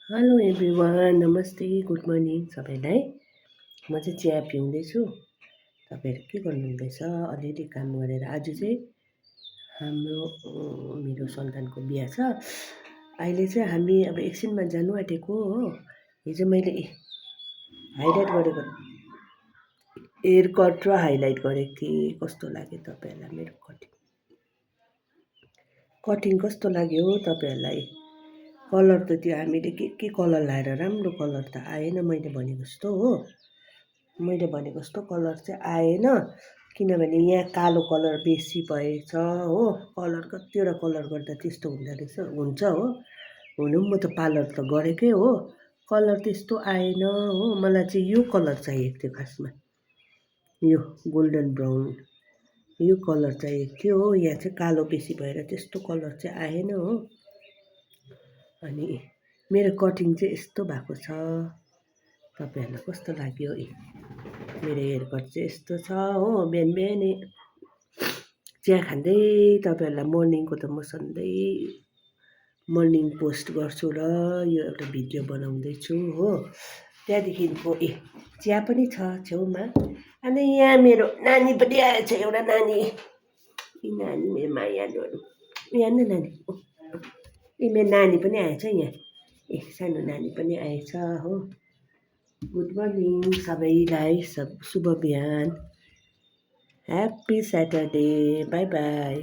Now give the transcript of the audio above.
Hello everyone, नमस्ते, good morning सबैलाई। म चाहिँ चिया पिउँदैछु। तपाईँहरू के गर्नुहुँदैछ? अलिअलि काम गरेर आज चाहिँ हाम्रो मेरो सन्तानको बिहा छ। अहिले चाहिँ हामी अब एकछिनमा जानु आँटेको हो। हिजो मैले हाइलाइट गरेको हेयर कट र हाइलाइट गरेको थिएँ। कस्तो लाग्यो तपाईँहरूलाई मेरो कटिङ कस्तो लाग्यो तपाईँहरूलाई? कलर त त्यो हामीले के कलर लाएर राम्रो कलर त आएन मैले भनेको जस्तो हो। मैले भनेको जस्तो कलर चाहिँ आएन, किनभने यहाँ कालो कलर बेसी भएछ हो। कलर कतिवटा कलर गर्दा त्यस्तो हुन्छ हो। हुनु पनि म त पार्लर त गरेकै हो, कलर त्यस्तो आएन हो। मलाई चाहिँ यो कलर चाहिएको थियो खासमा, यो गोल्डन ब्राउन यो कलर चाहिएको थियो हो। यहाँ चाहिँ कालो बेसी भएर त्यस्तो कलर चाहिँ आएन हो। अनि मेरो कटिङ चाहिँ यस्तो भएको छ। तपाईँहरूलाई कस्तो लाग्यो? मेरो हेयर कट चाहिँ यस्तो छ हो। बिहान बिहानै चिया खाँदै तपाईँहरूलाई मर्निङको त म सधैँ मर्निङ पोस्ट गर्छु र यो एउटा भिडियो बनाउँदैछु हो। त्यहाँदेखिको चिया पनि छ छेउमा। अनि यहाँ मेरो नानी पनि आएछ, एउटा नानी। यी नानी मेरो मायालुहरू, यहाँ न नानी, मेरो नानी पनि आएछ यहाँ। सानो नानी पनि आएछ हो। गुड मर्निङ सबैलाई, शुभ बिहान, ह्याप्पी स्याटरडे, बाई बाई।